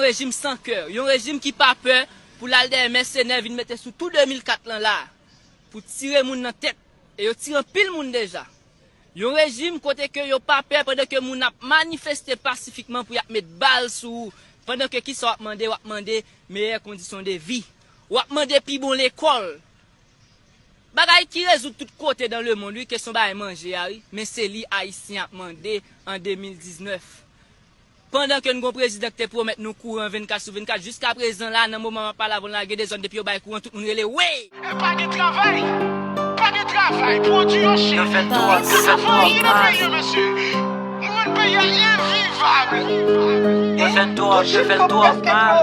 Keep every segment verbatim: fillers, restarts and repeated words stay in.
Yon rejim san kè, yon rejim ki pa pè pou l al dèyè mèsenè vin mete sou tou de mil kat lan la, pou tire moun nan tèt, e yo tire anpil moun deja. Yon rejim kote ke yo pa pè pandan ke moun ap manifeste pasifikman pou y ap met bal sou ou, pandan ke kisa w ap mande, w ap mande meyè kondisyon de vi, w ap mande pi bon lekòl. Bagay ki rezoud tout kote dan lemonn, wi, kesyon bagay manje a, wi, men se li Ayisyen ap mande an de mil diznèf. Pandan ke n gon prezidan ki te pwomèt nou kouran vennkat sou vennkat, jiskaprezan la, nan moman m ap pale avè w la, gen de zòn depi yo bay kouran, tout moun rele, wi! E pa gen travay! Pa gen travay! Pwodui yo chè! Yo fè n twòp, yo fè n twòp mal. Yo fè n twòp, yo fè n twòp mal. Yo fè n twòp, yo fè n twòp mal.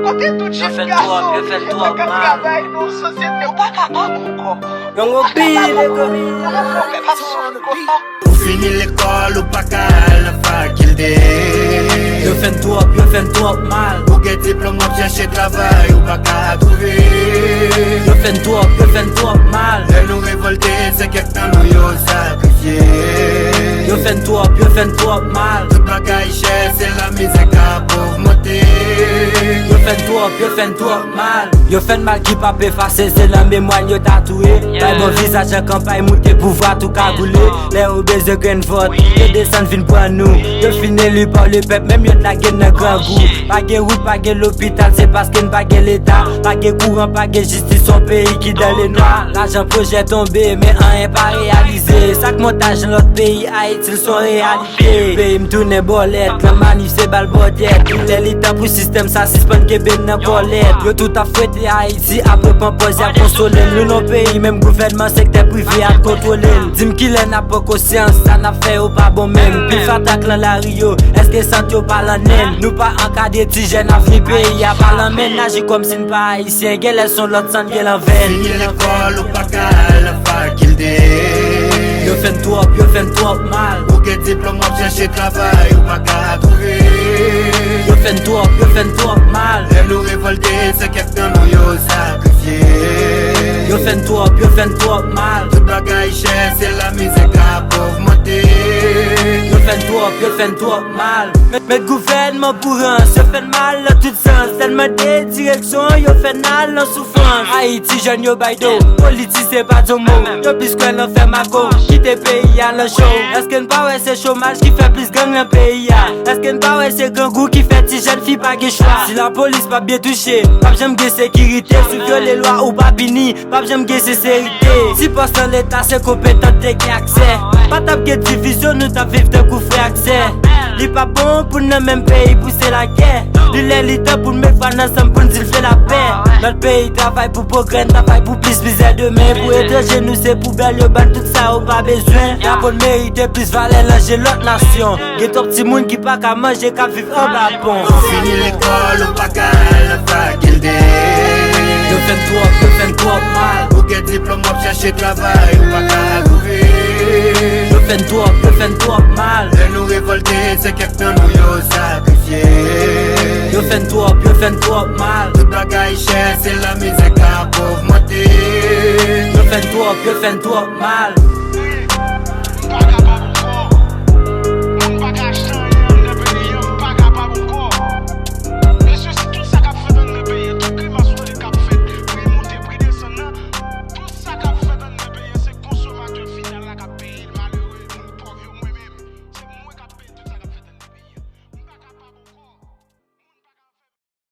Kote tout jèn gason ki pa ka travay nan sosyete, yo pa ka ak ankò. Yo pa ka ak ankò. Yo pa ka ak ankò. Kòman fè w pèp ap soufri konsa? Ou fini lekòl, ou pa ka al nan fakilte. Yo fè n twòp, yo fè n twòp mal. Ou gen diplòm, w ap chèche travay, ou pa ka twouve. Yo fè n twòp, yo fè n twòp mal. Lè nou revòlte, se kèk tan nou yo sakrifye. Yo fè n twòp, yo fè n twòp mal. Tout bagay chè, se la mizè k ap ogmante. Yo fè n twòp, yo fè n twòp mal. Yo fè n mal ki p ap efase, se nan memwa n yo tatouye. Bay bon vizaj an kanpay, moute pouvwa tou kagoule. Lè yo bezwen grenn vòt, yo desann vin pran nou. Yo fin eli pa le pèp, menm yo t lage n nan grangou. Pa gen wout, pa gen lopital, se paske n pa gen leta. Pa gen kouran, pa gen jistis, yon peyi ki dan lenwa. Lajan pwojè tonbe, men anyen pa reyalize. Sa k montaj nan lòt peyi, Ayiti l s on reyalite. Peyi m tounen bòlèt, nan manif se bal bòdèt. Li lè li tan pou sistèm sa sispann kenbe n nan kòlèt. Yo tout ap fwete Ayiti, apre pran pòz y ap konsole n. Nou nan peyi, menm gouvènman, sektè prive ap kontwole n. Di m kilè n ap pran konsyans, sa n ap fè yo pa bon menm. Pil fatak lan lari yo, èske sant yo pa lan nenn? Nou pa ankadre ti jèn, avni peyi a pa lan men n. N aji kòmsi n pa Ayisyen, genlè s on lòt san n gen lan venn. Fini lekòl, ou pa ka al nan fakilte. Yo fè n twòp, yo fè n twòp mal. Ou gen diplòm, w ap chèche travay, ou pa ka twouve. Yo fè n twòp, yo fè n twòp mal. Lè nou revòlte, se kèk tan nou yo sakrifye. Yo fè n twòp, yo fè n twòp mal. Tout bagay chè, se la mizè k ap ogmante. Yo fè n twòp, yo fè n twòp mal. Met, met gouvènman pou rans, yo fè n mal nan tout sans. Tèlman de direksyon, yo fè n al nan soufrans. Ayiti jèn yo bay do, politisyen pa di yon mo. Yo plis kwè nan fè mago, kite peyi a nan cho. Èske n pa wè se chomaj ki fè plis gang nan peyi a? Èske n pa wè se grangou ki fè ti jèn fi pa gen chwa? Si lapolis pa byen touche, p ap janm gen sekirite. Si w vyole lwa ou pa pini, p ap janm gen senserite. Si pòs nan leta se konpetan te gen aksè, pa t ap gen divizyon, nou t ap viv tankou frè ak sè. Li pa bon pou n nan menm peyi pouse lagè. Li lè li tan pou n met vwa n ansanm pou n di l vle lapè. Lòt peyi travay pou pwogrè, n travay pou plis mizè demen. Pou etranje nou se poubèl, yo ban n tout sa yo pa bezwen. Lapon merite plis valè nan je lòt nasyon. Gen twòp timoun ki pa ka manje, k ap viv anba pon. Ou fini lekòl, ou pa ka al nan fakilte. Yo fè n twòp, yo fè n twòp mal. Ou gen diplòm, w ap chèche travay, ou pa ka twouve. Yo fè n twòp, yo fè n twòp mal. Lè nou revòlte, se kèk tan nou yo sakrifye. Yo fè n twòp, yo fè n twòp mal. Tout bagay chè, se la mizè k ap ogmante. Yo fè n twòp, yo fè n twòp mal.